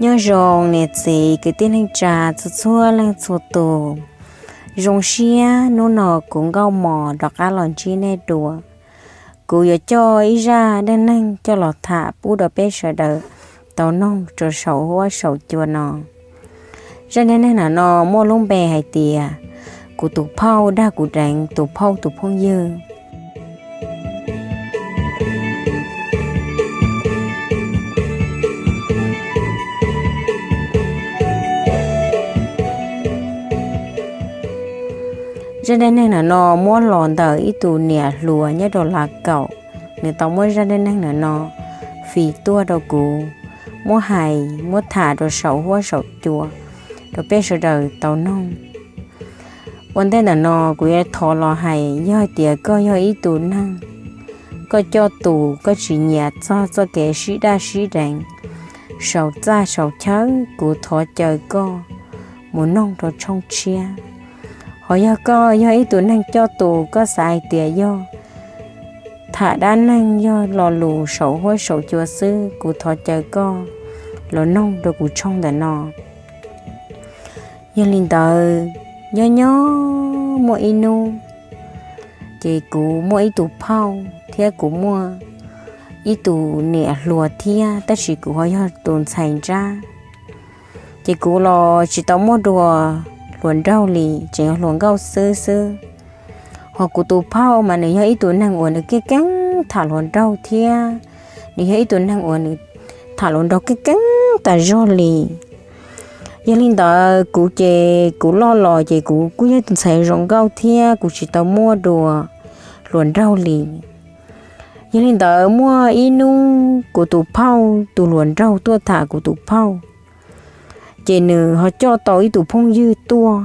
Nyob zoo niam txiv kwv tij neej tsa txhua txhua leej txhua tus. Zoo siab hnub no kuv nkauj mos rov qab los ntsib nej dua. Kuv yuav coj ib zaj dab neeg coj los tham pub rau peb sawv daws tau noog rau saum huab saum cua no. Zaj dab neeg no muaj lub npe hais tias kuv tus phauj dag kuv deev tus phauj tus phooj ywg. Zaj dab neeg no muab los ntawm ib tug niam hluas nyob rau Lav Kaum, nws tau muab zaj dab neeg no fij tuaj rau kuv, muab hais muab tham rau saum huab saum cua rau peb sawv daws tau noog. Ua ntej ntawm no kuv yuav thov los hais, yog hais tias koj yog ib tug neeg, koj coj tus koj tsis nyiam txog txoj kev sib daj sib deev, sau txaj sau chaw, kuv thov caw koj mus noog rau tshooj tshiab. Ho yog koj yog ib tug neeg coj tus koj xav hais tias yog tham dab neeg yog lo lus saum huab saum cua xwb, kuv thov caw koj los noog rau kuv tshooj ntawm no. Yog li ntawd, nyob nyob muaj ib hnub, ces kuv muaj ib tug phauj thiab kuv muaj ib tug niam hluas thiab, tab sis kuv ho yog tus ntxhais nrab. Ces kuv los tsis tau muaj dua hluas nraug li, tseem yog hluas nkauj xwb xwb. Ho kuv tus phauj mas nws yog ib tug neeg uas nws keej keeb tham hluas nraug thiab, nws yog ib tug neeg uas nws tham hluas nraug keej keeb tas zog li. Yog li ntawd kuv ces kuv loj los ces kuv kuj yog tus ntxhais zoo nkauj thiab kuv tsis tau muaj dua hluas nraug li. Yog li ntawd muaj ib hnub kuv tus phauj tus hluas nraug tuaj tham kuv tus phauj, ces nws ho coj tau ib tug phooj ywg tuaj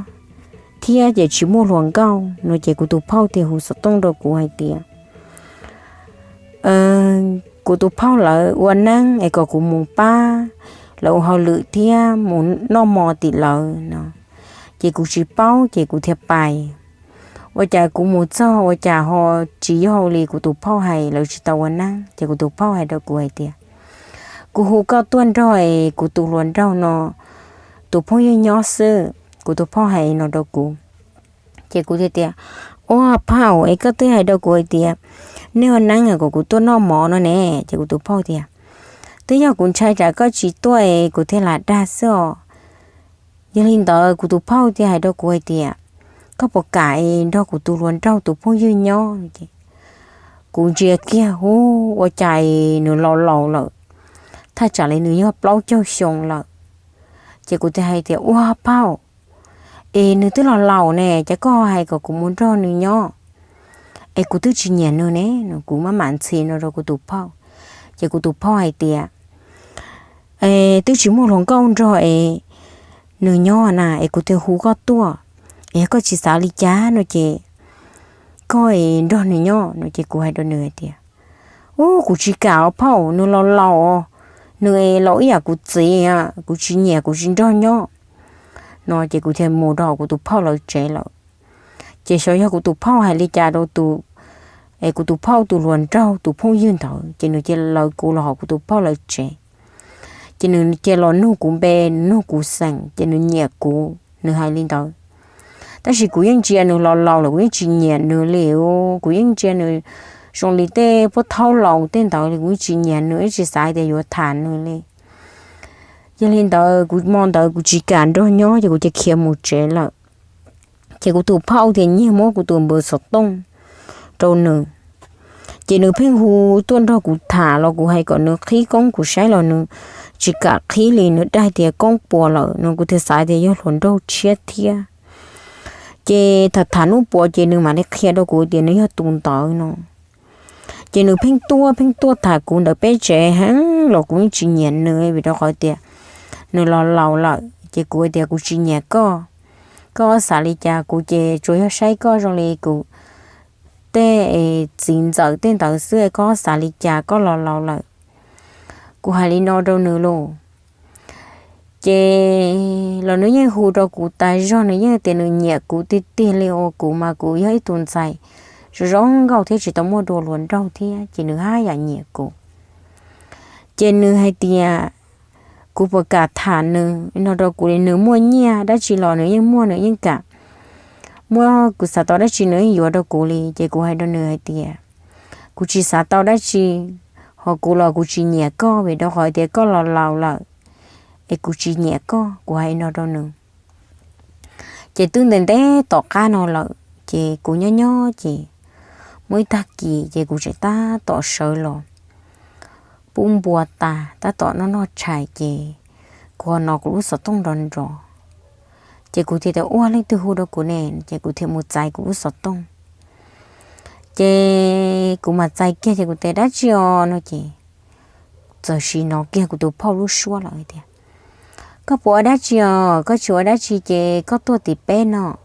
thiab ces tsis muaj hluas nkauj no ces kuv tus phauj thiaj hu xov tooj rau kuv hais tias, kuv tus phauj lawv ua neeb es kom kuv mus pab lawv ua hauj lwm thiab mus noj mov tim lawv no. Ces kuv tsis paub ces kuv thiaj pais. Ua cas kuv mus txog ua cas ho tsis yog li kuv tus phauj hais, lawv tsis tau ua neeb. Ces kuv tus phauj hais rau kuv hais tias, kuv hu koj tuaj nrog es kuv tus hluas nraug no tus phooj ywg nyob xwb. Kuv tus phauj hais no rau kuv. Ces kuv thiaj tias, ua phauj es koj twb hais rau kuv hais tias nej ua neeb kom kuv tuaj noj mov no ne. Ces kuv tus phauj tias, twb yog kuv ntshai tsam koj tsis tuaj es kuv thiaj lam dag xwb os. Yog li ntawd kuv tus phauj thiaj hais rau kuv hais tias, koj puas kam es nrog kuv tus hluas nraug tus phooj ywg nyob? Kuv ntsia kiag hu, ua cas nws laus laus lawm, thaj tsam li nws yog plaub caug xyoo lawm. Ces kuv thiaj hais tias, ua phauj, es nws twb laus laus ne, cas koj hais kom kuv mus nrog nws nyob? Es kuv twb tsis nyiam nws ne no, kuv maj mam ntxhi no rau kuv tus phauj. Ces kuv tus phauj hais tias, es twb tsis muaj hluas nkauj nrog es nws nyob na es kuv thiaj hu koj tuaj, es yog koj tsis xav li cas no ces koj es nrog nws nyob no. Ces kuv hais rau nws hais tias, ub, kuv tsis kam os phauj, nws laus laus os, nws es laus ib yam kuv txiv, kuv tsis nyiam, kuv tsis nrog nyob no. Ces kuv thiaj mus rau kuv tus phauj lawv tsev lawm. Ces xyov yog kuv tus phauj hais li cas rau tus, es kuv tus phauj tus hluas nraug tus phooj ywg ntawd ces nws cia li lawv kuv los hauv kuv tus phauj lawv tsev. Ces nws cia li los nug kuv npe, nws nug kuv xeem, ces nws nyiam kuv, nws hais li ntawd. Tab sis kuv yeej ntsia nws laus laus lawm, kuv yeej tsis nyiam nws li. Kuv yeej ntsia nws zoo li tej puab thaub laus tej ntawd li, kuv yeej tsis nyiam nws, yeej tsis xav tias yuav tham nws li. Yog li ntawd kuv hmo ntawd kuv tsis kam nrog nyob ces kuv cia li khiav mus tsev lawm. Ces kuv tus phauj thiaj nyiag muab kuv tus npawb xov tooj rau nws. Ces nws pheej hu tuaj nrog kuv tham los kuv hais kom nws qhib koob kuv saib los nws tsis kam qhib li, nws dag tias koob puas lawm no, kuv thiaj xav tias yog hluas nraug tshiab thiab. Ces tham tham hnub puas ces nws mam li qhia rau kuv tias nws yog tus ntawd no. Ces nws pheej tuaj pheej tuaj tham kuv ntawm peb tsev heev los kuv yeej tsis nyiam nws vim rau qhov tias nws laus laus lawm. Ces kuv tias kuv tsis nyiam koj, koj xav li cas kuv ces tsuas yog saib koj zoo li kuv tej txiv ntxawm tej ntawd xwb, koj xav li cas, koj laus laus lawm. Kuv hais li no rau nws lauj. Ces los nws yeej hu rau kuv tas zog, nws yeej tias nws nyiam kuv tiag tiag li, ua kuv mas kuv yog ib tus ntxhais zoo zoo nkauj thiab tsis tau muaj dua hluas nraug thiab ces nws haj yam nyiam kuv. Ces nws hais tias kuv puas kam tham nws no rau kuv li. Nws muaj nyiaj dab tsi los nws yeej muaj, nws yeej kam muab, kuv xav tau dab tsi nws yeej yuav rau kuv li. Ces kuv hais rau nws hais tias, kuv tsis xav tau dab tsi, ho kuv los kuv tsis nyiam koj vim rau qhov tias koj los laus lawm, es kuv tsis nyiam koj, kuv hais no rau nws. Ces twb ntev ntev tom qab no lawm ces kuv nyob nyob ces muaj ib tag kis ces kuv tseem tab tom sawv los pub npua tas, tab tom noj noj tshais ces kuv ho hnov kuv lub xov tooj nrov nrov. Ces kuv thiaj tias, ua, leej twg hu rau kuv ne? Ces kuv thiaj mus txais kuv lub xov tooj. Ces kuv mam txais kiag ces kuv tias, dab tsi os no ces txawm sim hnov kiag kuv tus phauj lub suab lawm tias, koj puas ua dab tsi os? Koj tsis ua dab tsi ces koj tuaj tim peb no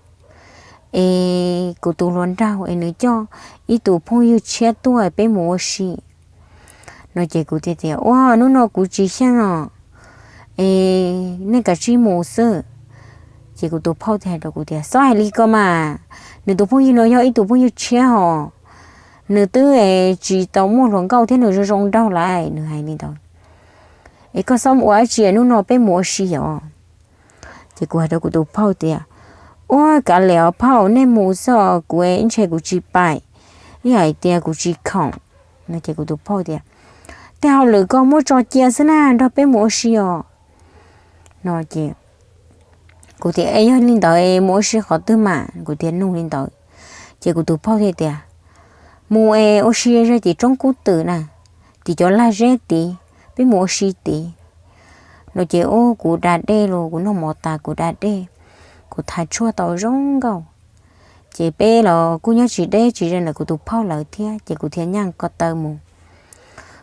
es kuv tus hluas nraug es nws coj ib tus phooj ywg tshiab tuaj peb mus ua si no. Ces kuv thiaj tias, ua, hnub no kuv tsis xyeej os, es nej kav tsij mus xwb. Ces kuv tus phauj thiaj hais rau kuv tias, txhob hais li ko mas, nws tus phooj ywg no yog ib tus phooj ywg tshiab hos, nws twb tsis tau muaj hluas nkauj thiab nws zoo zoo nraug lawm, nws hais li ntawd. Es koj txhob ua dab tsi, hnub no peb mus ua si os. Ces kuv hais rau kuv tus phauj tias, ua, kav liam os phauj, nej mus xwb os, kuv ib ntshe kuv tsis pais, ib hais tias kuv tsis khoom no. Ces kuv tus phauj tias, tej hauj lwm koj muab tso cia xwb na, nrog peb mus ua si os no. Ces kuv tias, es yog li ntawd mus ua si qhov twg mas? Kuv thiaj nug li ntawd. Ces kuv tus phauj thiaj tias, mus es ua si ze tim roob kub twm na, tim cov lag zeb tid, peb mus ua si tid no. Ces ua kuv da dej los, kuv noj mov tas kuv da dej, kuv thaiv tshuaj tau zoo nkauj. Ces peb los kuj nyob tsis deb tsis ze ntawm kuv tus phauj lawv thiab, ces kuv thiaj nyaj ko taw mus.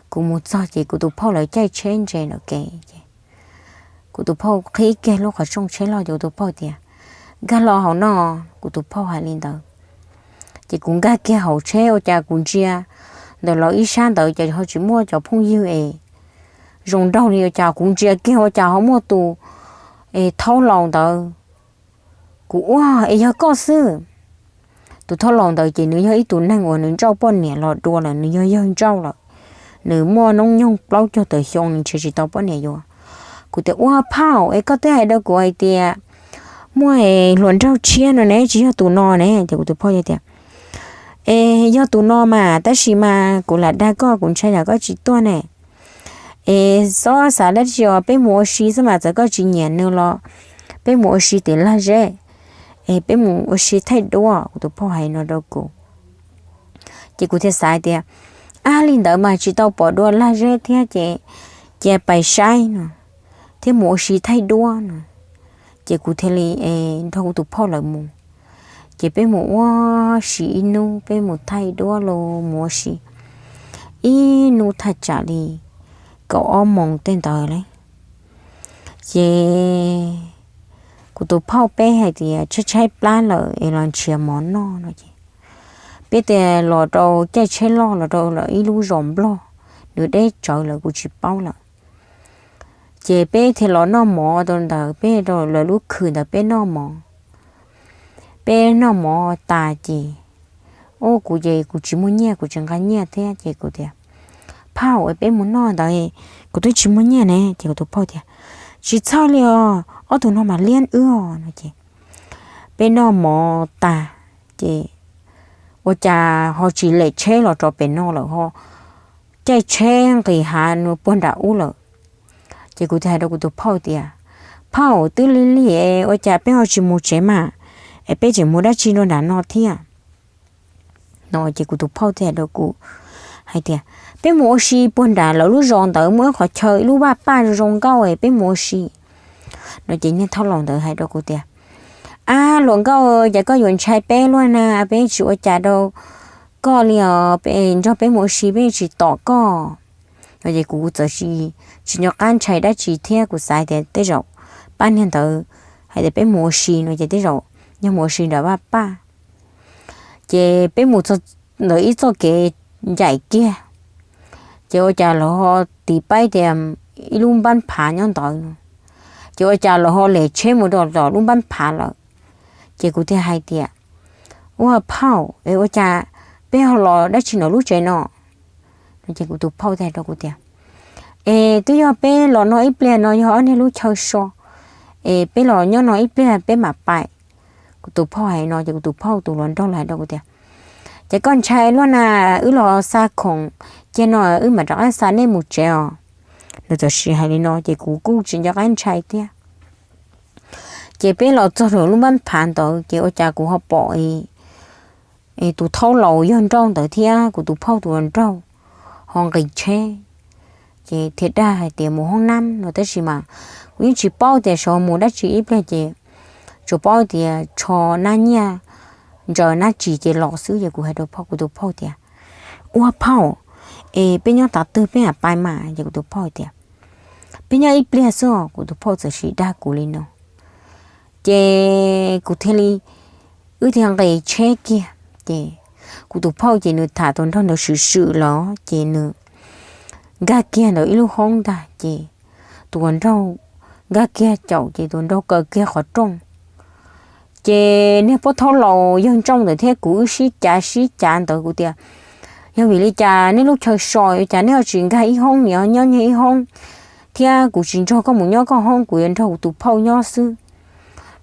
Kuv mus txog ces kuv tus phauj lawv caij tsheb ntses ntawm kev ces kuv tus phauj qhib kiag lub qhov rooj tsheb loj ces kuv tus phauj tias, nkag los hauv no. Kuv tus phauj hais li ntawd. Ces kuv nkag kiag hauv tsheb, ua cas kuv ntsia ntawm lawv ib sab ntawd ces ho tsis muaj cov phooj ywg es zoo nraug li, ua cas kuv ntsia kiag ua cas ho muaj tus es thaub laus ntawd. Kuv, ua, es yog koj xwb? Tus thaub laus ntawd ces nws yog ib tus neeg uas nws ntsauj poj niam los dua lawm, nws yog yawg ntsauj lawm, nws muaj noob nyoog plaub caug tawm xyoo nws nrhiav tsis tau poj niam yuav. Kuv tias, ua phauj, es koj twb hais rau kuv hais tias muaj hluas nraug tshiab no ne, tsis yog tus no ne? Ces kuv tus phauj tias, es yog tus no mas, tab sis mas kuv lam dag koj, kuv ntshai yam koj tsis tuaj ne. Es txhob xav dab tsi os, peb mus ua si xwb mas, txawm koj tsis nyiam nws los peb mus ua si tim lag zeb, es peb mus ua si thaij duab. Kuv tus phauj hais no rau kuv. Ces kuv thiaj xav tias, ab, li ntawd mas tsis tau pom dua lag zeb thiab ces cia pais saib no, thiab mus ua si thaij duab no. Ces kuv thiaj li nrog kuv tus phauj lawv mus. Ces peb mus ua si ib hnub, peb mus thaij duab los mus ua si ib hnub thaj tsam li kaum ob moos tej ntawd li. Ces kuv tus phauj peb hais tias tshaib tshaib plab lawm es los nrhiav mov noj no ces peb thiaj los rau caij tsheb loj los rau lawv ib lub zos nplog, nws deb tsawv lawm kuv tsis paub lawm. Ces peb thiaj los noj mov rau ntawd, peb rau lawv lub khw ntawd peb noj mov. Peb noj mov tas ces, ua, kuv ces kuv tsis muaj nyiaj, kuv tsis nqa nyiaj thiab ces kuv tias, phauj, peb mus noj ntawd, kuv twb tsis muaj nyiaj ne. Ces kuv tus phauj tias, tsis txhawj li os, ob tug no mas liab wb os no ces peb noj mov tas ces ua cas ho tsis lem tsheb los rau pem no lawm, ho caij tsheb nqis hav no puag nram ub lawm. Ces kuv thiaj hais rau kuv tus phauj tias, phauj, twb lig lig es ua cas peb ho tsis mus tsev mas, es peb tseem mus dab tsi rau nram no thiab no. Ces kuv tus phauj thiaj hais rau kuv hais tias, peb mus ua si puag nram lawv lub zos ntawd muaj ib qhov chaw ib lub vaj paj zoo zoo nkauj es peb mus ua si no. Ces niag thaub laus ntawd hais rau kuv tias, ab, hluas nkauj, cas koj yuav ntshai peb luaj na, peb tsis ua cas rau koj li os, nrog peb mus ua si peb tsis tom koj no. Ces kuv txawm tsis nco qab ntshai dab tsi thiab, kuv xav tias tej zaum pab niag ntawd hais tias peb mus ua si no ces tej zaum yog mus ua si nram vaj paj. Ces peb mus txog ntawm ib txoj kev ncaim kiag, ces ua cas lawv ho tiv paib tias ib lub npab phav nyob ntawd no, ces ua cas lawv ho lem tsheb mus rau tom lub npab phav lawm. Ces kuv thiaj hais tias, ua phauj, es ua cas peb ho los dab tsi ntawm lub tsev no no? Ces kuv tus phauj thiaj hais rau kuv tias, Es twb yog peb los no ib pliag no yog ob niag lub chaw so, es peb los nyob no ib pliag peb mam pais. Kuv tus phauj hais no ces kuv tus phauj tus hluas nraug los hais rau kuv tias, ces koj ntshai luaj na, wb los xa khoom cia no wb mam rov qab xa nej mus tsev os. Nws txawm sim hais li no ces kuv kuj tsis nco qab ntshai thiab. Ces peb los txog rau lub npab phav ntawd ces ua cas kuv ho pom tus thaub laus yawg nrauj ntawd thiab kuv tus phauj tus hluas nraug ho nqis tsheb. Ces thiaj dag hais tias mus hoob nab no tab sis mas kuv yeej tsis paub tias xyov mus dab tsi ib pliag ces tsuas paub tias tsho nab nyiaj ntsaws nab tsis ces los xwb ces kuv hais rau phauj kuv tus phauj tias, ua phauj, es peb nyob tav twg peb mam pais mas? Ces kuv tus phauj tias, peb nyob ib pliag xwb os. Kuv tus phauj txawm sim dag kuv li no ces kuv thiaj li, wb thiaj nqis tsheb kiag. Ces kuv tus phauj ces nws tham tus nraug ntawd swm swm los ces nws nkag kiag ntawm ib lub hoob ntag ces tus hluas nraug nkag kiag caum ces tus nraug kaw kiag qhov rooj. Ces niag pab thaub laus yawg nrauj ntawd thiab kuv wb sib cav sib cav ntawd kuv tias, yog vim li cas nej lub chaw so ua cas nej ho tsis nkag ib hoob, nyob nyiag ib hoob, thiab kuv tsis nrog koj mus nyob koj hoob, kuv yuav nrog kuv tus phauj nyob xwb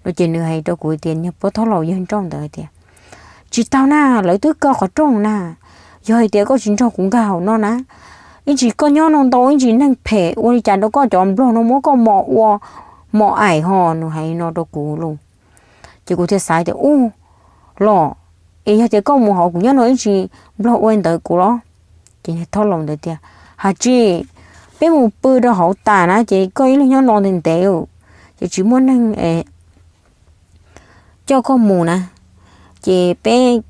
no. Ces nws hais rau kuv tias, niag pab thaub laus yawg nrauj ntawd tias, tsis tau na, lawv twb kaw qhov rooj na, yog hais tias koj tsis nrog kuv nkag hauv no na, ib ntsis koj nyob no ntau ib ntsis neeg phem ua li cas rau koj, cov nplog no muab koj mos ua mos aim ho. Nws hais no rau kuv lauj. Ces kuv thiaj xav tias, u, los, es yog tias koj mus hauv kuv nyob no ib ntsis nplog ua ntawd kuv los? Ces niag thaub laus ntawd tias, ha tsis, peb mus pw rau hauv tas na ces koj ib leeg nyob no ntev ntev ces tsis muaj neeg coj koj mus na, ces peb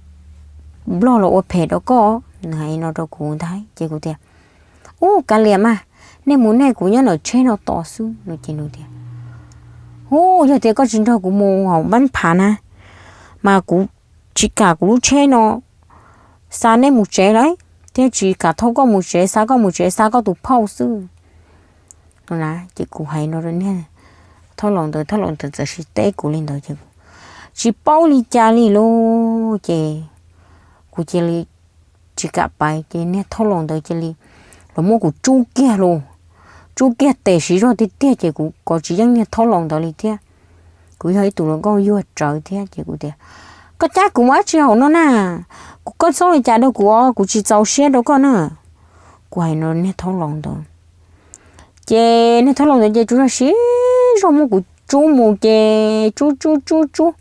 nplog los ua phem rau koj. Nws hais no rau kuv ntag ces kuv tias, u, kav liam mas, nej mus nej, kuv nyob ntawm tsheb no tos xwb no. Ces nws tias, u, yog tias koj tsis nrog kuv mus hauv npab phav na mas kuv tsis kam kuv lub tsheb no xa nej mus tsev lawm, thiab tsis kam thauj koj mus tsev, xa koj mus tsev xa koj tus phauj xwb no na. Ces kuv hais no rau niag thaub laus ntawd, thaub laus ntawd txawm sim teb kuv li ntawd ces kuv tsis paub li cas li lauj. Ces kuv cia li tsis kam pais ces niag thaub laus ntawd cia li los muab kuv tsub kiag lauj, tsub kiag tes siv zog tiag tiag ces kuv kov tsis yeej niag thaub laus ntawd li thiab. Kuv yog ib tug hluas nkauj yuag tsawv thiab ces kuv tias, koj cab kuv mus dab tsi hauv no na? Kuv, koj txhob li cas rau kuv, kuv tsis txaus siab rau koj na. Kuv hais no niag thaub laus ntawd ces niag thaub laus ntawd ces tsuas yog siv zog muab kuv tsub mus ces tsub tsub tsub tsub,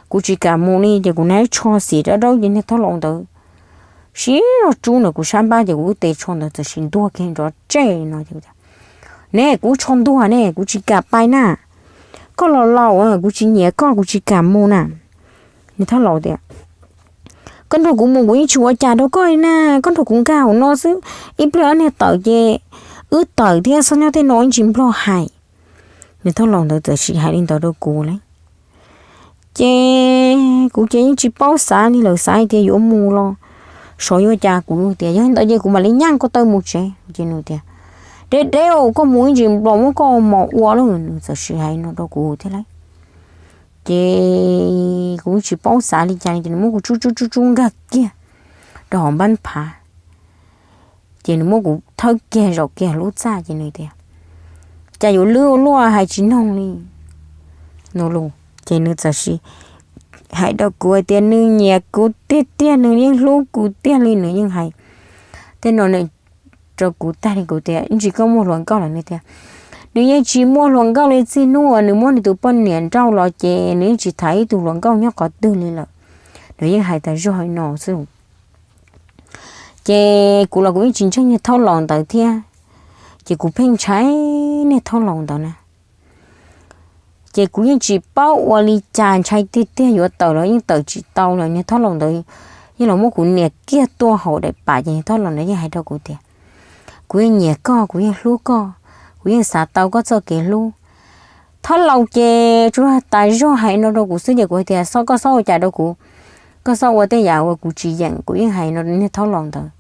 kuv tsis kam mus li ces kuv hnav tsho xim rau rau ces niag thaub laus ntawd siv zog tsub ntawm kuv sab npab ces kuv lub tes tsho ntawd txawm sim ntuag kiag nrov tseg no. Ne, kuv tsho ntuag ne, kuv tsis kam pais na, koj los laus, kuv tsis nyiam koj, kuv tsis kam mus na. Niag thaub laus tias, koj nrog kuv mus kuv yeej tsis ua cas rau koj li na, koj nrog kuv nkag hauv no xwb, ib pliag ob niag tawm ces wb tawm thiab, txhob nyob tej no ib ntsis nplog hais. Niag thaub laus ntawd txawm sim hais li ntawd rau kuv lauj. Ces kuv ces yeej tsis paub xav li lawm, xav hais tias yuav mus los xyov yuav cas, kuv tias yog li ntawd ces kuv mam li nyaj ko taw mus tsev. Ces nws tias, deb deb, koj mus ib ntsis nplog muab koj mos ua lauj. Nws txawm sim hais no rau kuv thiab lauj. Ces kuv tsis paub xav li cas li ces nws muab kuv tsub tsub tsub tsub nkag kiag rau hauv npab phav. Ces nws muab kuv thawb kiag zaum kiag lub txaj ces nws tias, cas yuav lwb ua luaj hais tsis noog li no lauj. Ces nws txawm sim hais rau kuv hais tias nws nyiam kuv tiag tiag, nws yeej hlub kuv tiag li, nws yeej hais tej no rau kuv tag li. Kuv tias, ib ntsis koj muaj hluas nkauj lawm? Nws tias, nws yeej tsis muaj hluas nkauj li, txij hnub uas nws muab nws tus poj niam nrauj los ces nws yeej tsis tham ib tug hluas nkauj nyob qhov twg li lawm. Nws yeej hais tas zog li no xwb. Ces kuv los kuv yeej tsis ntseeg niag thaub laus ntawd thiab, ces kuv pheej ntshai niag thaub laus ntawd na. Ces kuv yeej tsis paub ua li cas, ntshai tiag tiag, yuav tawm los yeej tawm tsis tau lawm. Niag thaub laus ntawd yeej los muab kuv nias kiag tuaj hauv daim pam ces niag thaub laus ntawd yeej hais rau kuv tias, kuv yeej nyiam koj, kuv yeej hlub koj, kuv yeej xav tau koj txoj kev hlub. Thaub laus ces tsuas tas zog hais no rau kuv xwb ces kuv hais tias, koj txhob ua cas rau kuv, koj txhob ua tej yam uas kuv tsis yeem. Kuv yeej hais no niag thaub laus ntawd,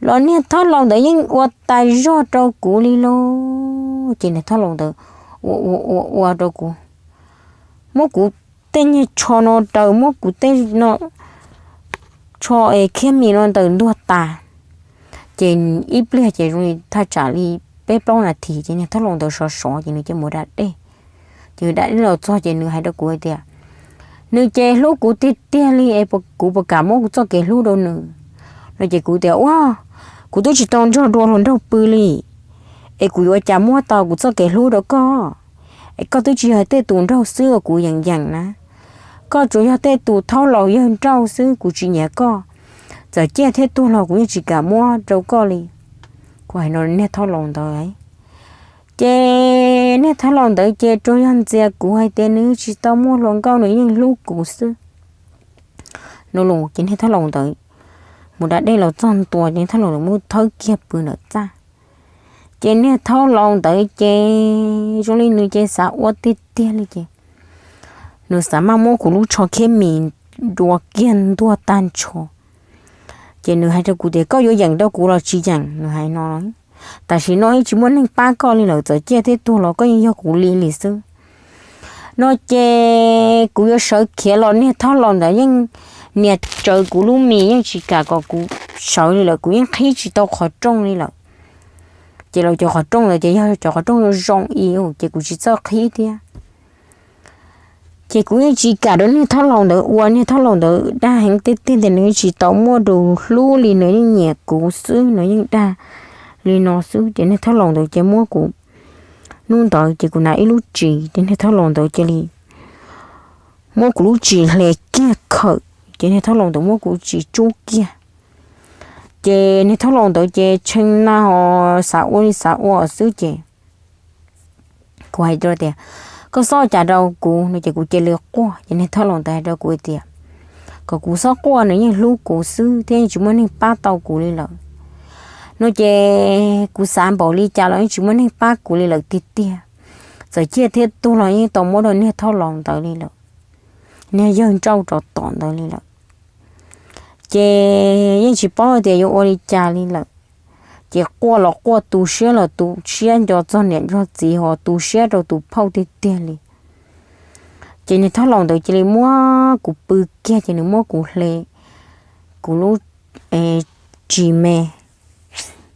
los niag thaub laus ntawd yeej ua tas zog rau kuv li lauj. Ces niag thaub laus ntawd ua ua ua ua rau kuv, muab kuv tej niag tsho no raws, muab kuv tej no tsho es khiab mis no ntawm ntuag tas. Ces ib pliag ces zoo li thaj tsam li peb plaub nas this ces niag thaub laus ntawd sov sov ces nws cia li mus da dej. Ces nws da dej los txog ces nws hais rau kuv hais tias, nws ces hlub kuv tiag tiag li es kuv puas kam muab kuv txoj kev hlub rau nws no. Ces kuv tias, ua, kuv twb tsis tau nrog dua hluas nraug pw li, es kuv yuav ua cas muab tau kuv txoj kev hlub rau koj? Es koj twb tsis yog tej tus nraug xwb uas kuv yeem yeem na, koj tsuas yog tej tus thaub laus yawg nrauj xwb, kuv tsis nyiam koj. Txawm ciaj thiab tuag los kuv yeej tsis kam muab rau koj li. Kuv hais no niag thaub laus ntawd, ces niag thaub laus ntawd ces tsuas yog ntxias kuv hais tias nws tsis tau muaj hluas nkauj, nws yeej hlub kuv xwb no los. Ces niag thaub laus ntawd mus da dej los txog ntua ces niag thaub laus ntawd muab thawb kiag pw ntawm txaj. Ces niag thaub laus ntawd ces zoo li nws ces xav ua tiag tiag li ces nws xav maj muab kuv lub tsho khiab mis dua kiag ntuag tag nrho. Ces nws hais rau kuv tias, koj yuav yeem rau kuv los tsis yeem? Nws hais no, tam sim no yeej tsis muaj neeg pab koj li lawm, txawm ciaj thiab tuag los koj yeej yog kuv li li xwb no. Ces kuv yuav sawv khiav los niag thaub laus ntawd yeej nias tsawv kuv lub mis, yeej tsis kam kom kuv sawv li lawm, kuv yeej qhib tsis tau qhov rooj li lawm. Ces los cov qhov rooj ntawd ces yog cov qhov rooj zoo zoo i ces kuv tsis txawj qhib thiab. Ces kuv yeej tsis kam rau niag thaub laus ntawd ua, niag thaub laus ntawd dag heev tiag tiag tias nws yeej tsis tau muaj tus hlub li, nws yeej nyiam kuv xwb, nws yeej dag li no xwb. Ces niag thaub laus ntawd ces muab kuv, hnub ntawd ces kuv hnav ib lub tsis, ces niag thaub laus ntawd cia li muab kuv lub tsis hle kiag khawm, ces niag thaub laus ntawd muab kuv tsis tsub kiag. Ces niag thaub laus ntawd ces tshee na ho xav ua li xav ua xwb ces kuv hais rau tias, koj txhob ua cas rau kuv no. Ces kuv cia li quaj, ces niag thaub laus ntawd hais rau kuv tias, kom kuv txhob quaj, nws yeej hlub kuv xwb thiab yeej tsis muaj neeg pab tau kuv li lawm no. Ces kuv xav npaum li cas los yeej tsis muaj neeg pab kuv li lawm tiag tiag. Txawm ciaj thiab tuag los yeej tau muab rau niag thaub laus ntawd li lawm, niag yawg nrauj rov tom ntawd li lawm. Ces yeej tsis paub tias yuav ua li cas li lawm. Ces quaj los quaj, tu siab los tu siab, nco txog niam nco txiv ho tu siab rau tus phauj tiag tiag li. Ces niag thaub laus ntawd cia li muab kuv pw kiag, ces nws muab kuv hle kuv lub tsis me,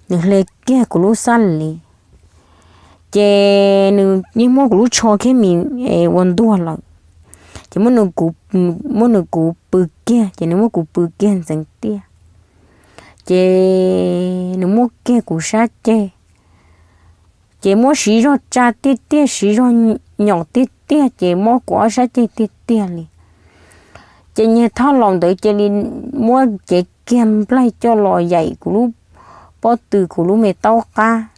nws hle kiag kuv lub xab li. Ces nws yeej muab kuv lub tsho khiab mis ua ntuag lawm. Ces muab nws kuv pw kiag, ces nws muab kuv pw kiag ntxeev tiaj. Ces nws muab kiag kuv sab ceg, ces muab siv zog tsa tiag tiag, siv zog nyom tiag tiag, ces mob kuv ob sab ceg tiag tiag li. Ces niag thaub laus ntawd cia li muab cev kiag nplaig coj los yaim kuv lub pob tw, kuv lub me taub qab.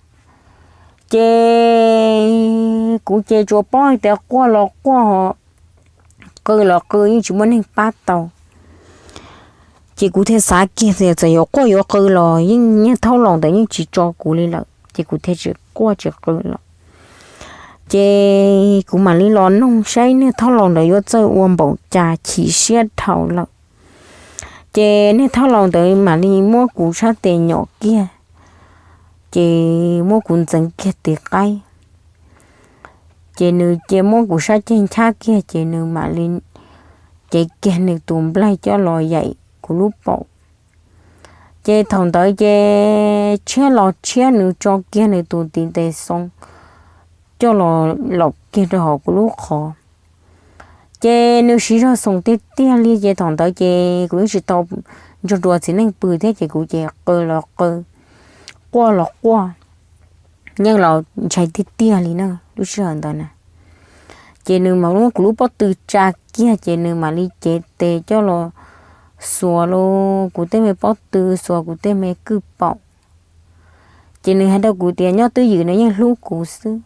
Ces kuv ces tsuas paub hais tias quaj los quaj, qw los qw, yeej tsis muaj neeg pab tau. Ces kuv thiaj xav kiag tias txawm yuav quaj yuav qw los yeej niag thaub laus ntawd yeej tsis tso kuv li lawm, ces kuv thiaj tsis quaj tsis qw lawm. Ces kuv mam li los noog saib niag thaub laus ntawd yuav txawj ua npaum cas, chim siab dhau lawm. Ces niag thaub laus ntawd mam li muab kuv sab tes nyom kiag, ces muab kuv ntxeev kiag tis qaib. Ces nws cia muab kuv sab ceg nchab kiag, ces nws mam li cev kiag nws tus nplaig coj los yaim kuv lub paum. Ces thaum ntawd ces tshiab los tshiab, nws tso kiag nws tus tis tes xoo coj los laum kiag rau hauv kuv lub qhov. Ces nws siv zog xoom tiag tiag li, ces thaum ntawd ces kuv yeej tsis tau ntsog dua txiv neej pw thiab, ces kuv ces qw los qw, quaj los quaj, nyeej los ntshai tiag tiag li na lub sij hawm ntawd na. Ces nws mam muab kuv lub pob tw tsa kiag, ces nws mam li cev tes coj los xuas kuv tej me pob tw, xuas kuv tej me kwj paum. Ces nws hais rau kuv tias nyob twj ywm nws yeej hlub kuv xwb.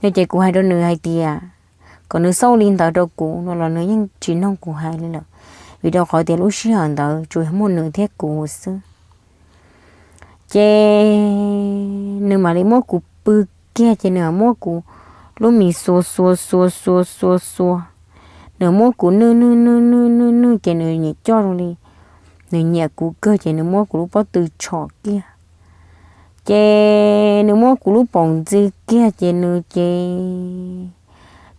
Ces kuv hais rau nws hais tias kom nws xauj li ntawd rau kuv no los nws yeej tsis noog kuv hais li lawm, vim rau qhov tias lub sij hawm ntawd tsuas yog muaj nws thiab kuv xwb. Ces nws mam li muab kuv pw kiag, ces nws muab kuv lub mis xuas xuas xuas xuas xuas xuas, nws muab kuv nwj nwj nwj nwj nwj nwj, ces nws nyiam coj zoo li nws nyiam kuv kawg, ces nws muab kuv lub pob tw tshom kiag. Ces nws muab kuv lub paum ntxi kiag, ces nws ces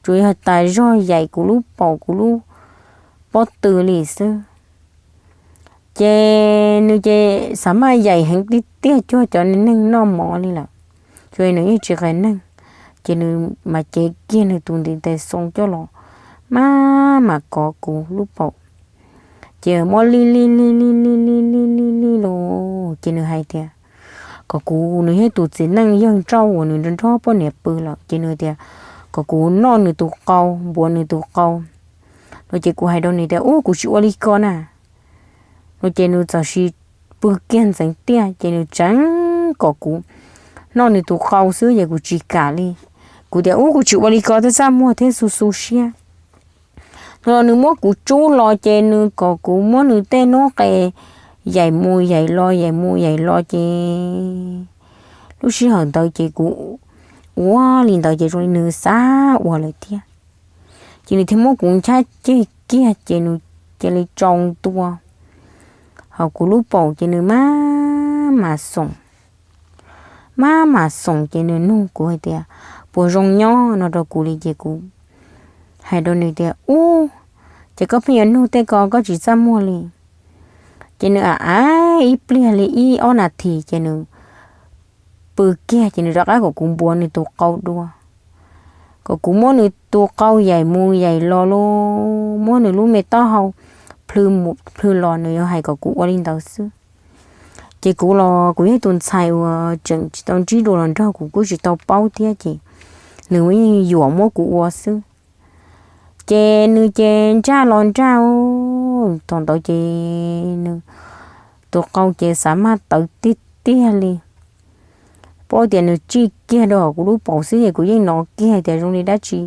tsuas yog tas zog yaim kuv lub paum kuv lub pob tw li xwb. Ces nws ces xav maj yaim heev tiag tiag cuag cov neeg noj mov li lawm. Ces nws yeej tsis qhia neeg, ces nws mas cev kiag nws tus ntiv tes xoo coj los, maj mam kov kuv lub paum. Ces muab li li li li li li li li li los ces nws hais tias kom kuv, nws yog tus txiv neej yawg nrauj uas nws nrog poj niam pw lawm, ces nws tias kom kuv noj nws tus qau, npuav nws tus qau no. Ces kuv hais rau nws tias, Ub, kuv tsis ua li ko na. No ces nws txawm sis pw kiag ntxeev tiaj, ces nws tseev kom kuv noj nws tus qau xwb, ces kuv tsis kam li. Kuv tias, Ub, kuv tsis ua li ko thiab, txaj muag thiab xu xu siab. No los nws muab kuv tsub los, ces nws kom kuv muab nws tej hnub qe yaim mus yaim los, yaim mus yaim los, ces lub sij hawm ntawd ces kuv ua li ntawd ces zoo li nws xav ua lawm thiab. Ces nws thiaj muab kuv nchab ceg kiag, ces nws cia li tsau ntua hauv kuv lub paum, ces nws maj mam xoom, maj mam xoom, ces nws nug kuv hais tias, Puas zoo nyob? No rau kuv li, ces kuv hais rau nws tias, Ub, ces koj pheej yuav nug tej ko, koj tsis txaj muag li. Ces nws a a ib pliag li ib ob nas this, ces nws pw kiag, ces nws rov qab kom kuv npuav nws tus qau dua, kom kuv muab nws tus qau yaim mus yaim los, los muab nws lub me taub hau plhws mus plhws los, nws yuav hais kom kuv ua li ntawd xwb. Ces kuv los kuv yog tus ntxhais uas tseem tsis tau ntsib dua los nrog kuv, kuj tsis tau paub thiab, ces nws yeej yuam muab kuv ua xwb. Ces nws ces ntsaj los ntsaj, thaum ntawd ces nws tus qau ces xav maj tawv tiag tiag li. Paub tias nws tsij kiag rau kuv lub paum xwb, ces kuv yeej hnov kiag tias zoo li dab tsi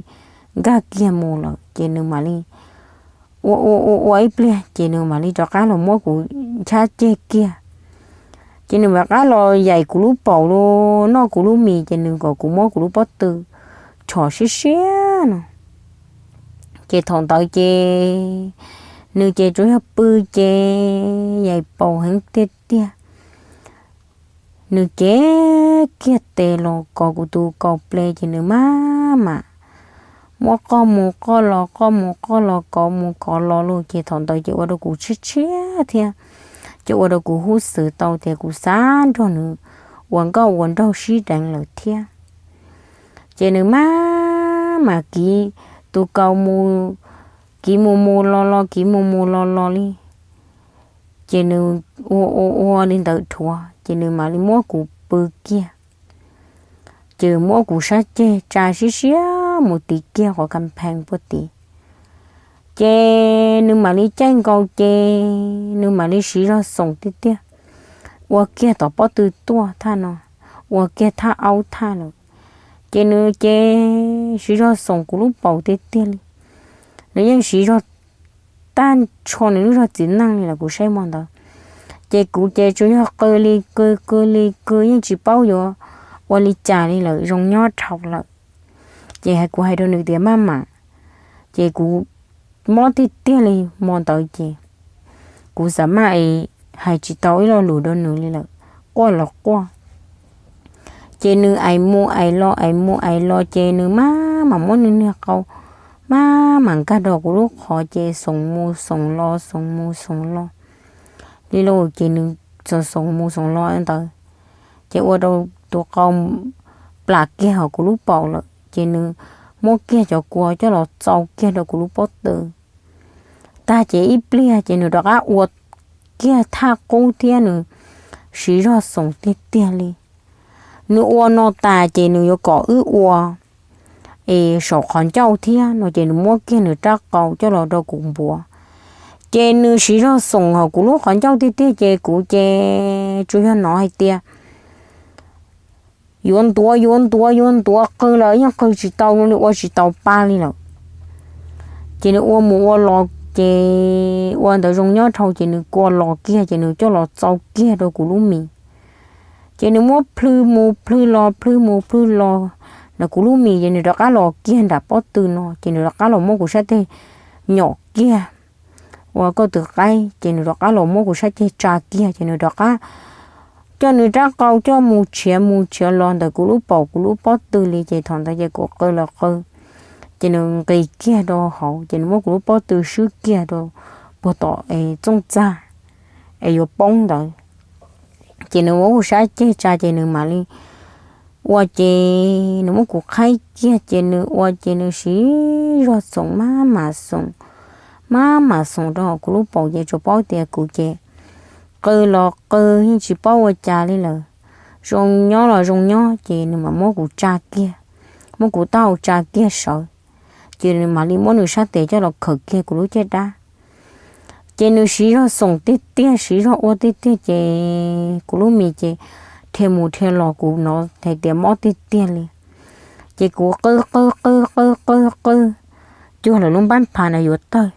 nkag kiag mus lawm, ces nws mam li ua ua ua ua ib pliag, ces nws mam li rov qab los muab kuv nchab ceg kiag. Ces nws mam rov qab los yaim kuv lub paum, los noj kuv lub mis, ces nws kom kuv muab kuv lub pob tw tshom siab siab no. Ces thaum ntawd ces nws ces tsuas yog pw, ces yaim paum heev tiag tiag. Nws cev kiag tes los kov kuv tus kaus ples, ces nws maj mam muab qoj mus qoj los, qoj mus qoj los, kov mus kov los lawm, ces thaum ntawd ces ua rau kuv tshiab tshiab thiab, ces ua rau kuv hub xwm tau tias kuv xav nrog nws ua nkauj ua nraug sib deev lawm thiab. Ces nws maj mam kiv tus kaus mus, kiv mus mus los los, kiv mus mus los los li. Ces nws ua ua ua li ntawd dhuav, ces nws mam li muab kuv pw kiag. Ces muab kuv sab ceg tsa siab siab mus tiv kiag qhov ka phees puag tid. Ces nws mam li caij nkaus, ces nws mam li siv zog xoom tiag tiag, ua kiag tom pob tw tuaj thaj no, ua kiag thaj aub thaj lawm. Ces nws ces siv zog xoom kuv lub paum tiag tiag li. Nws yeej siv zog tag nrho nws lub zog txiv neej li lawm kuv saib hmo ntawd. Ces kuv ces tsuas yog qw li qw, qw li qw, yeej tsis paub yuav ua li cas li lawm, zoo nyob dhau lawm. Ces kuv hais rau nws tias maj mam, ces kuv mob tiag tiag li hmo ntawd ces kuv xav maj es hais tsis tau ib lo lus rau nws li lawm, quaj los quaj. Ces nws ais mus ais los, ais mus ais los, ces nws maj mam muab nws niag qau maj mam nkag rau kuv lub qhov, ces xoom mus xoom los, xoom mus xoom los li lawm, ces nws txawm xoom mus xoom los ntawd, ces ua rau tus qau plam kiag hauv kuv lub paum lawm, ces nws muab kiag cov kua coj los txau kiag rau kuv lub pob tw. Tag ces ib pliag ces nws rov qab ua kiag thaj qub thiab, nws siv zog xoom tiag tiag li. Nws ua no tas ces nws yuav kom wb ua es saum qhov ncauj thiab no, ces nws muab kiag nws rab qau coj los rau kuv npuav. Ces nws siv zog xoom hauv kuv lub qhov ncauj tiag tiag, ces kuv ces tsuas yog hnov hais tias yuav ntuav, yuav ntuav, yuav ntuav, qw los yeej qw tsis tau, li ua tsis tau pa li lawm. Ces nws ua mus ua los, ces ua ntawd zoo nyob dhau, ces nws kua los kiag, ces nws coj los txau kiag rau kuv lub mis. Ces nws muab plhw mus plhw los, plhw mus plhw los ntawm kuv lub mis, ces nws rov qab los kiag nram pob tw no, ces nws rov qab los muab kuv sab teg nyom kiag ua kauj tw qaib, ces nws rov qab los muab kuv sab ceg tsa kiag, ces nws rov qab coj nws rab qau coj mus tshiav mus tshiav los ntawm kuv lub paum kuv lub pob tw li, ces thaum ntawd ces kuv qw los qw, ces nws nqis kiag rau hauv, ces nws muab kuv lub pob tw swb kiag rau puag tom es txooj txag es yuav poob ntawd. Ces nws muab kuv sab ceg tsa, ces nws mam li ua ces nws muab kuv qhaib kiag ces nws ua ces nws siv zog xoom maj mam xoom, maj mam xoom rau hauv kuv lub paum ces tsuas paub tias kuv ces qw los qw yeej tsis paub ua cas li lawm. Zoo nyob los zoo nyob ces nws mam muab kuv tsa kiag, muab kuv taub hau tsa kiag sawv, ces nws mam li muab nws sab tes coj los khawm kiag kuv lub caj dab. Ces nws siv zog xoom tiag tiag, siv zog ua tiag tiag ces kuv lub mis ces dhia mus dhia los kuv hnov hais tias mob tiag tiag li. Ces kuv qw qw qw qw qw qw cuag lawm lub npab phav no yuav tawg,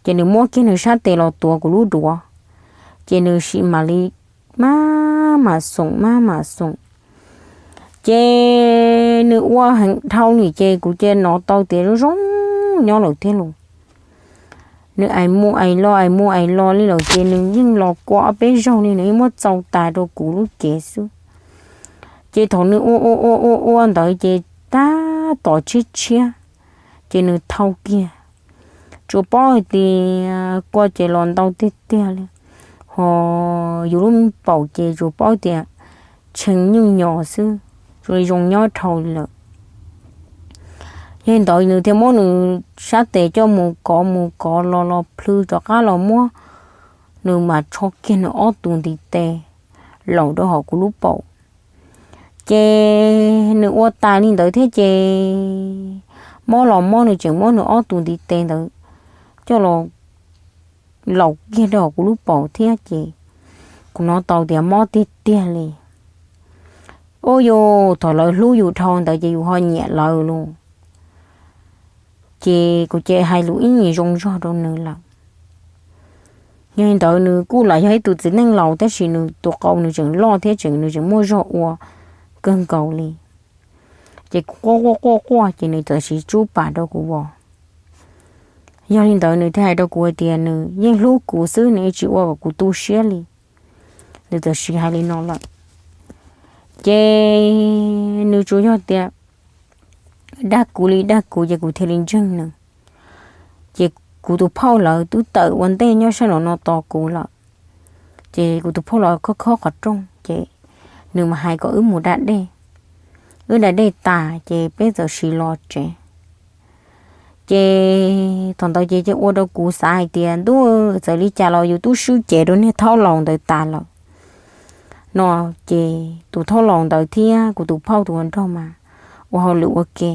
ces nws muab kiag nws sab tes los tuav kuv lub duav, ces nws siv mam li maj mam xoom maj mam xoom. Ces nws ua heev dhau li ces kuv cia li hnov tau tias zoo zoo nyob lawm thiab los. Nws ais mus ais los ais mus ais los li lawm ces nws yeej los kua ob peb zaug li nws yeej muab txaus tas rau kuv lub cev xwb. Ces thaum nws ua ua ua ua ua ntawd ces tab tom tshiab tshiab, ces nws thau kiag, tsuas paub hais tias kua ces los ntau tiag tiag li, ho yus lub paum ces tsuas paub tias tshee nyuj nyos xwb, tsuas li zoo nyob dhau li lawm. Yog li ntawd nws thiaj muab nws sab tes coj mus kov mus kov los los plhws rov qab los muab nws mam tsho kiag nws ob tus ntiv tes laus rau hauv kuv lub paum. Ces nws ua tas li ntawd thiab ces mob los mob nws tseem muab nws ob tus ntiv tes ntawd coj los laus kiag rau hauv kuv lub paum thiab ces kuv hnov tau tias mob tiag tiag li. Ua yus thaum lawv hlub yus dhau ntawd ces yus ho nyiam lawv los, ces kuv cia li hais lus ib yam zoo zog rau nws lawm. Yog li ntawd nws kuj lam yog ib tus txiv neej laus tab sis nws tus qau nws tseem loj thiab tseem nws tseem muaj zog ua kawg nkaus li. Ces kuv quaj quaj quaj quaj ces nws txawm siv tsub pam rau kuv os. Yog li ntawd nws thiaj hais rau kuv hais tias nws yeej hlub kuv xwb, nws yeej tsis ua kom kuv tu siab li. Nws txawm siv hais li no lawm. Ces nws tsuas yog tias dag kuv li dag kuv ces kuv thiaj li ntseeg nws. Ces kuv tus phauj lawv twb tawm ua ntej nyob sab nraum no tos kuv lawm. Ces kuv tus phauj los khob khob qhov rooj ces nws mas hais kom wb mus da dej. Wb da dej tas ces peb txawm siv los tsev. Ces thaum ntawd ces ua rau kuv xav hais tias ntuj, txawm li cas los yus twb swb cev rau niag thaub laus ntawd tas lawm no. Ces tus thaub laus ntawd thiab kuv tus phauj tus ua nraug mas ua hauj lwm ua ke.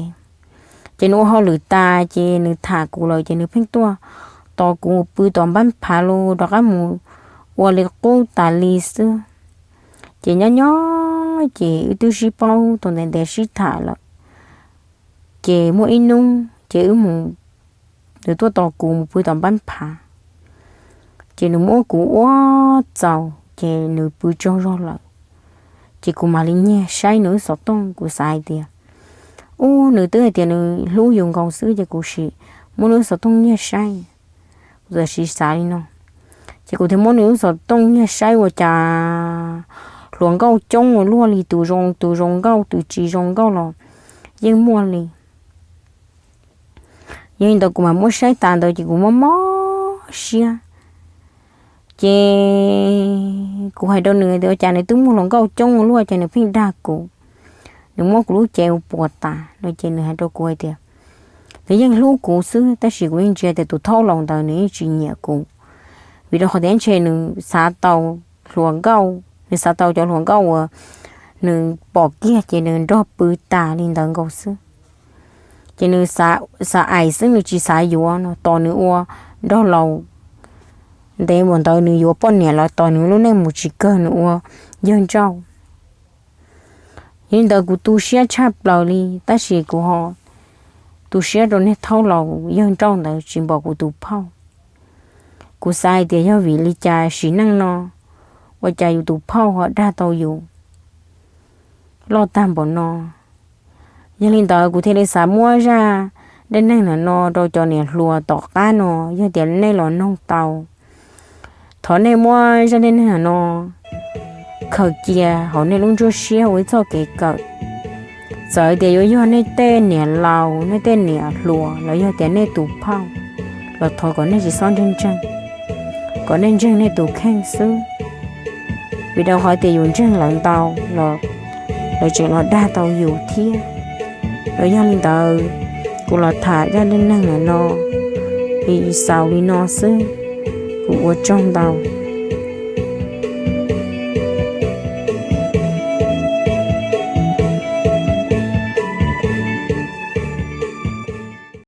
Ces nws ua hauj lwm tas ces nws tham kuv lawm ces nws pheej tuaj tos kuv mus pw tom npab phav los rov qab mus ua li qub tas li xwb. Ces nyob nyob ces wb twb sib paub tau ntev ntev sib tham lawm. Ces muaj ib hnub ces wb mus, nws tuaj tos kuv mus pw tom npab phav. Ces nws muab kuv ua txaus ces nws pw tsaug zog lawm. Ces kuv mam li nyiag saib nws lub xov tooj, kuv xav hais tias, ub, nws twb hais tias nws hlub yus nkaus xwb ces kuv sim muab nws lub xov tooj nyiag saib. Kuv txawm siv xav li no, ces kuv thiaj muab nws lub xov tooj nyiag saib ua cas hluas nkauj coob ua luaj li, tus zoo tus zoo nkauj tus tsis zoo nkauj los yeej muaj li. Yog li ntawd kuv mam muab saib tas ntawd ces kuv mob mob siab. Ces kuv hais rau nws tias ua cas nws twb muaj hluas nkauj coob ua luaj ces nws pheej dag kuv, nws muab kuv lub cev ua puas tas no. Ces nws hais rau kuv hais tias nws yeej hlub kuv xwb tab sis kuv yeej ntsia tias tus thaub laus ntawd nws yeej tsis nyiam kuv, vim rau qhov tias ntshe nws xav tau hluas nkauj, nws xav tau cov hluas nkauj uas nws pom kiag ces nws nrog pw tas li ntawd nkaus xwb. Ces nws xav ais xwb nws tsis xav yuav no, tos nws ua nraug laus ntev mus ntawd nws yuav poj niam los tos nws lub neej mus tsis kawg nws ua yawg nrauj. Yog li ntawd kuv tu siab tshaj plaws li tab sis kuv ho tu siab rau niag thaub laus yawg nrauj ntawd tsis npaum kuv tus phauj. Kuv xav hais tias yog vim li cas sim neej no ua cas yus tus phauj ho dag tau yus loj tag npaum no. Yog li ntawd kuv thiaj li xav muab zaj dab neeg no rau cov niam hluas tom qab no, yog tias nej los noog tau, thov nej muab zaj dab neeg no khaws cia hauv nej lub nruab siab ua ib txoj kev kawm. Txawm tias yuav yog nej tej niam laus, nej tej niam hluas los yog tias nej tus phauj los thov kom nej tsis txhob ntseeg ntseeg, kom nej ntseeg nej tus kheej xwb. Vim rau qhov tias yus ntseeg lawv ntau los lawv tseem los dag tau yus thiab. Los yog li ntawd, kuv los tham zaj dab neeg no li xaus li no xwb. Kuv ua tsaug ntau.